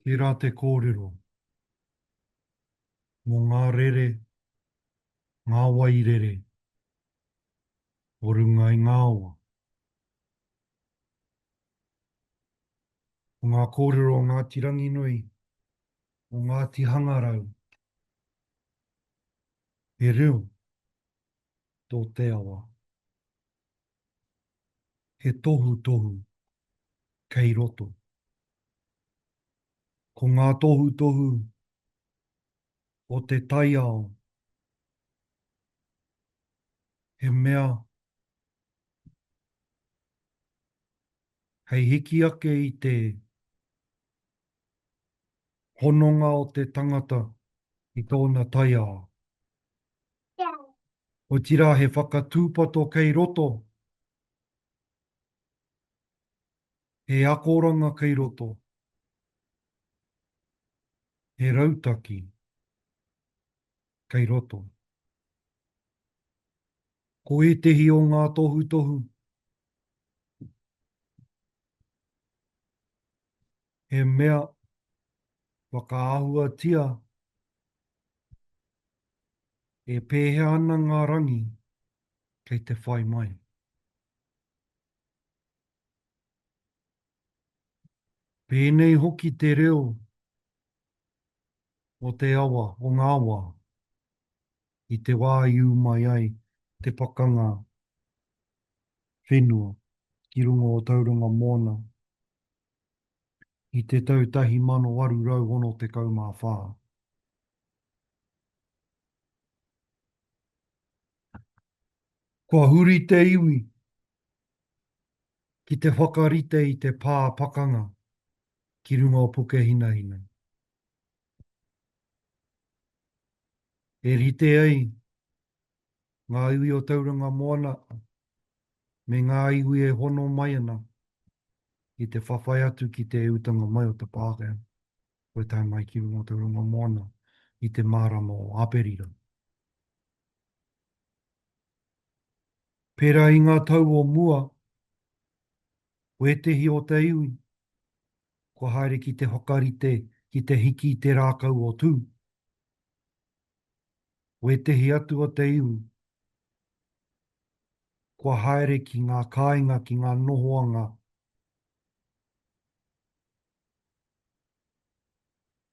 Tērā te kōrero mō ngā rere, ngā wai rere o runga i ngā awa. Ko ngā kōrero o Ngāti Ranginui, o Ngāti Hangarau, he reo tō te awa. He tohutohu kei roto. Ko ngā tohutohu o te taiao he mea hei hiki ake i te hononga o te tangata i tōna taiao. Otirā he whakatūpato kei roto. He akoranga kei roto. He rautaki kei roto. Ko ētehi o ngā tohutohu he mea whakaahuatia e pēhea ana ngā rangi kei te whai mai. Pēnei hoki te reo o te awa, o ngā awa, i te wā i ū mai ai te pakanga whenua ki runga o Tauranga Moana i te tau 1864. Kua huri te iwi ki te whakarite i te pā pakanga ki runga o Pukehinahina. E rite ai ngā iwi o Tauranga Moana me ngā iwi e hono mai ana i te whawhai atu ki te utanga mai o te Pākehā kua tae mai ki runga o Tauranga Moana i te marama o Aperira. Pērā i ngā tau o mua, wētehi o te iwi kua haere ki te whakarite ki te hiki i te rākau o Tū. Wētehi atu o te iwi kua haere ki ngā kāinga, ki ngā nohoanga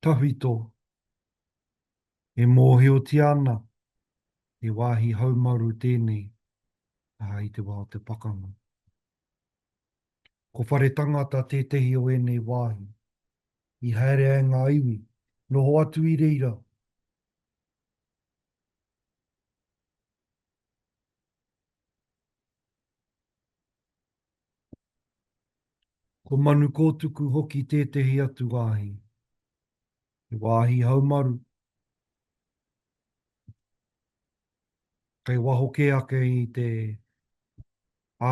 tawhito e mōhiotia ana he wāhi haumaru tēnei i te wā o te pakanga. Ko Whare Tangata tētehi o ēnei wāhi. I haere ai ngā iwi, noho atu i reira. Ko Manukōtuku hoki tētehi atu wāhi. He wāhi haumaru. Kei waho kē ake i te, ā,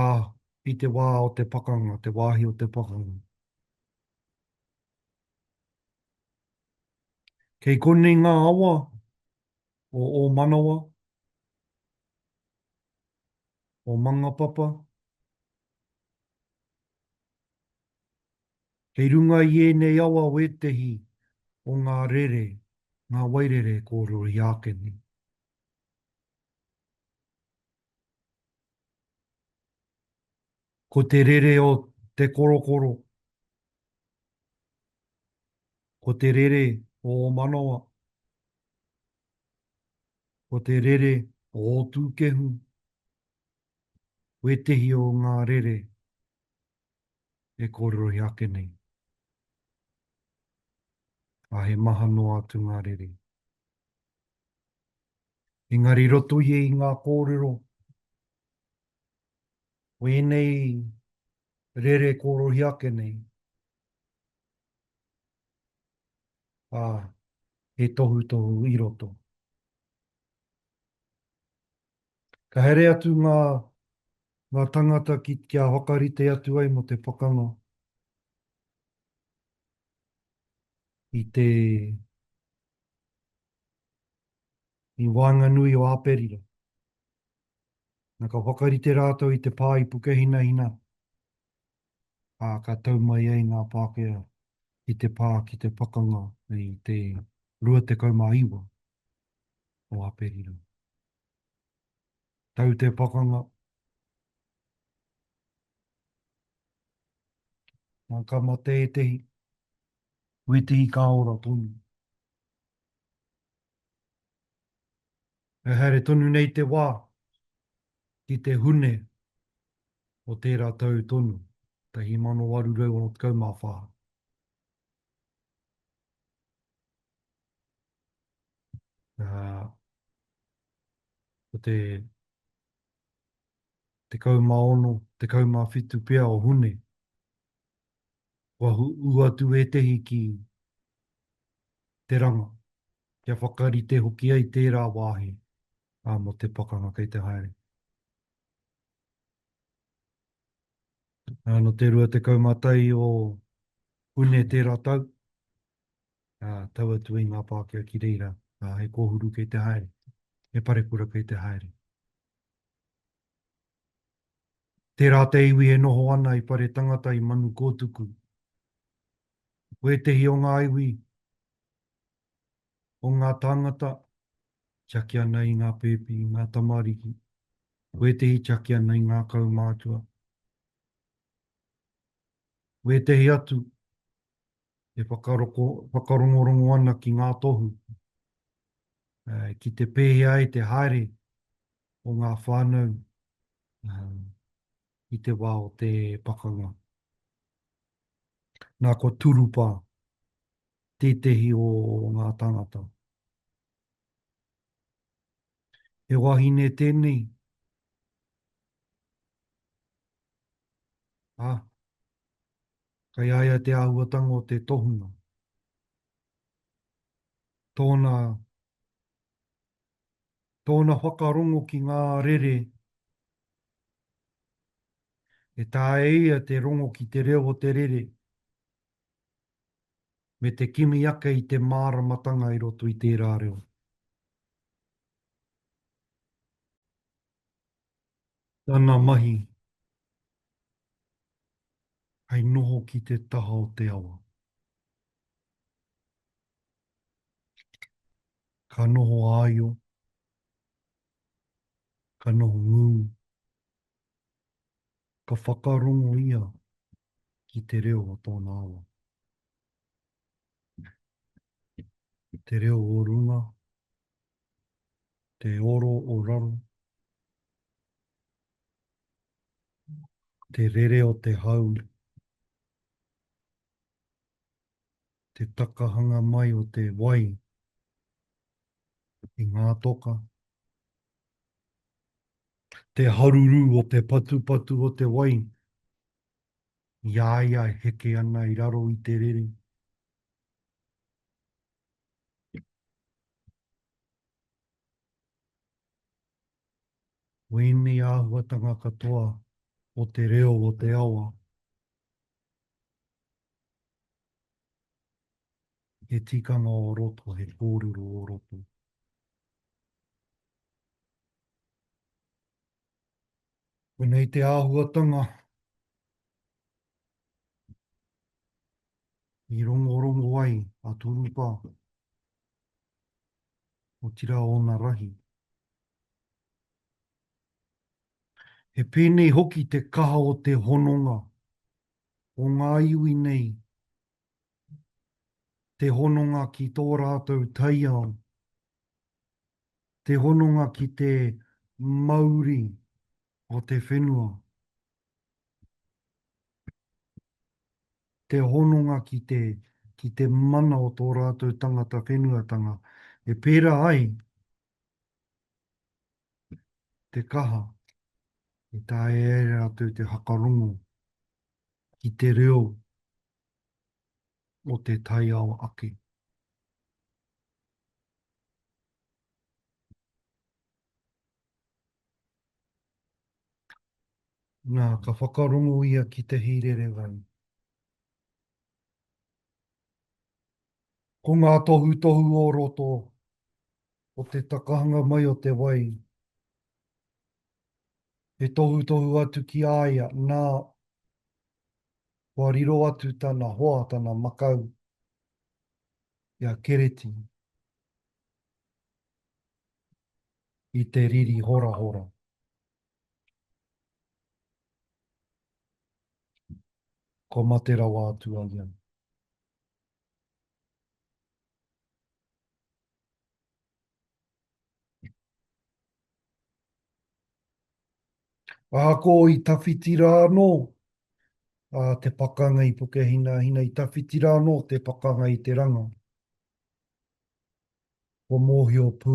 i te wā o te pakanga, te wāhi o te pakanga. Kei konei ngā awa o Ōmanawa, o Mangapapa. Kei runga i ēnei awa wētehi o ngā rere, ngā wairere e kōrerohia ake nei. Ko te rere o Te Korokoro, ko te rere o Ōmanawa, ko te rere o Ōtūkehu, wētehi o ngā rere e kōrerohia ake nei. Ā, he maha noa atu ngā rere. Engari roto ia i ngā kōrero o ēnei rere kōrohia ake nei, ā, he tohutohu i roto. Ka haere atu ngā, ngā tangata ki, kia whakarite atu ai mō te pakanga i te, i waenganui o Āperira. Na, ka whakarite rātou i te pā i Pukehinahina, ā, ka tau mai ai ngā Pākehā. I te pā ki te pakanga i te 29 o Aperira. Tau te pakanga. Nā, ka mate ētehi, wētehi ka ora tonu. E haere tonu nei te wā ki te Hune o tērā tau tonu, 1864. Ā, ko te 16, 17 pea o Hune, kua ū atu ētehi ki Te Ranga, kia whakarite hoki ai tērā wāhi, ā, mō te pakanga kei te haere. Ā, nō te 21 o Hune tērā tau, ā, tau atu ai ngā Pākehā ki reira, ā, he kōhuru kei te haere, he parekura kei te haere. Tērā te iwi e noho ana i Whare Tangata i Manukōtuku. Wētehi o ngā iwi o ngā tāngata, tiaki ana i ngā pēpi, i ngā tamariki. Wētehi tiaki ana i ngā kaumātua. Wētehi atu e whakaroko, whakarongorongo ana ki ngā tohu, ki te pēhea ai te haere o ngā whānau i te wā o te pakanga. Nā, ko Turupa tētehi o ngā tāngata. He wahine tēnei, ā, Kei a ia te āhuatanga o te tohunga. Tōna, tōna whakarongo ki ngā rere, e taea e ia te rongo ki te reo o te rere, me te kimi ake i te māramatanga i roto i tērā reo. Tana mahi hei noho ki te taha o te awa. Ka noho āio, ka noho ngū, ka whakarongo ia ki te reo o tōna awa. Te reo o runga, te oro o raro, te rere o te hau, te takahanga mai o te wai i ngā toka, te haruru o te patupatu o te wai i a ia e heke ana i raro i te rere. Wēnei āhuatanga katoa o te reo o te awa. He tikanga o roto, he kōrero o roto. Koinei te āhuatanga i rongorongo ai a Turupa, otirā ōna rahi. He pēnei hoki te kaha o te hononga o ngā iwi nei, te hononga ki tō rātou taiao, te hononga ki te mauri o te whenua. Te hononga ki te, ki te mana o tō rātou tangata whenuatanga, e pērā ai te kaha e taea e rātou te hakarongo ki te reo o te taiao ake. Nā, ka whakarongo ia ki te hīrerewai. Ko ngā tohutohu o roto o te takahanga mai o te wai, he tohutohu atu ki a ia, nā. Kua riro atu tana hoa, tana makau, i a Kereti, i te riri horahora. Kua mate rawa atu a ia. Ahakoa i tawhiti rā anō te pakanga i Pukehinahina, i tawhiti rā anō te pakanga i Te Ranga, kua mōhio pū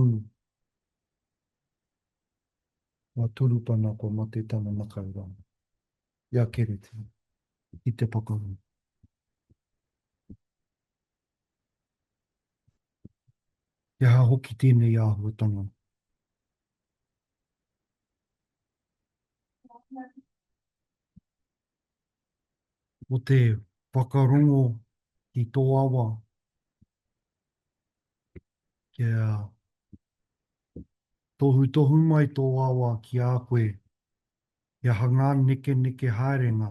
a Turupana kua mate tana makau rā, i a Kereti, i te pakanga. He aha hoki tēnei āhuatanga? O te whakarongo ki tō awa kia tohutohu mai tō awa ki a koe he aha ngā nekeneke haerenga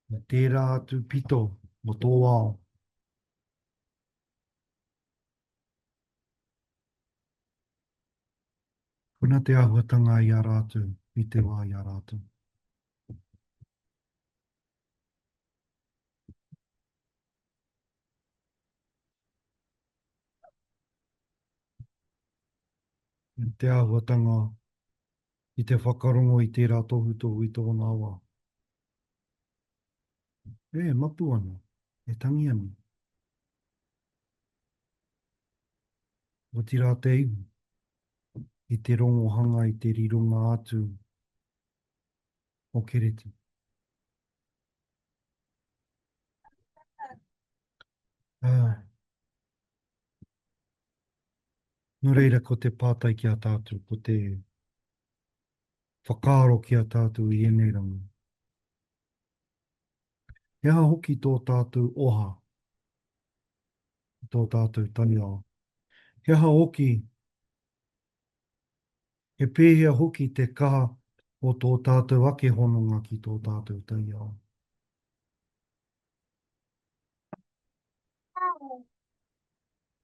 me tērā atu pito o tō ao. Koina te āhuatanga i a rātou, i te wā i a rātou. Te āhuatanga i te whakarongo i tērā tohutohu i tōna wā. E mapu ana, e tangi ana. Otirā te iwi, i te rongohanga i te rironga atu o Kereti. Ā, nō reira ko te pātai ki a tātou, ko te whakaaro ki a tātou i ēnei rangi. He aha hoki tō tātou oha i tō tātou taiao? He aha hoki, he pēhea hoki te kaha o tō tātou ake hononga ki tō tātou taiao?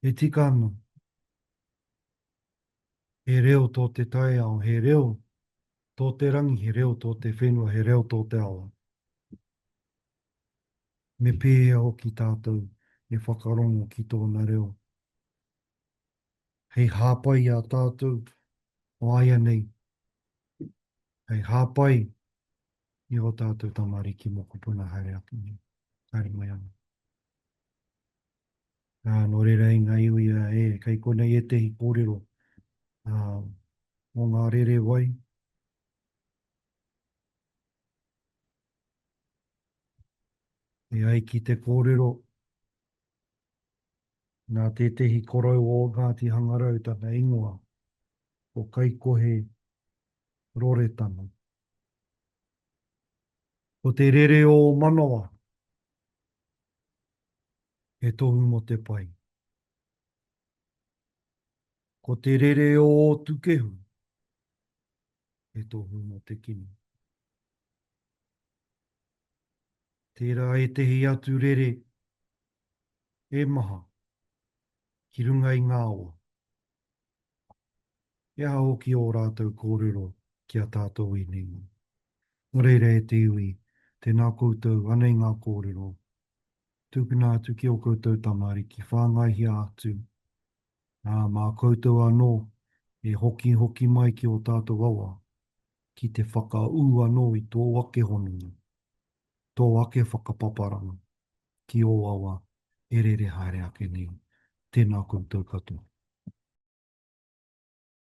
E tika ana, he reo tō te taiao, he reo tō te rangi, he reo tō te whenua, he reo tō te awa. Me pēhea hoki tātou e whakarongo ki tōna reo? Hei hāpai i a tātou o āianei, hei hāpai i ō tātou tamariki mokopuna haere ake nei, haere mai ana. Ā, nō reira e ngā iwi, e, kei konei ētehi kōrero ā, mō ngā rerewai. E ai ki te kōrero, nā tētehi korou o Ngāti Hangarau tana ingoa, ko Kaikohe Roretana. Ko te rere o manawa, he tohu mō te pai. Ko te rere o ō tukehu, he tohu mō te kino. Tērā ētehi atu rere e maha ki runga i ngā awa. He aha hoki ō rātou kōrero ki a tātou ēnei wā? Nō reira e te iwi, tēnā koutou, anei ngā kōrero. Tukuna atu ki ō koutou tamariki, whāngaihia atu, ā, mā koutou anō e hokihoki mai ki ō tātou awa, ki te whakaū anō i tō ake hononga, tō ake whakapaparanga ki ō awa e rere haere ake nei. Tēnā koutou katoa.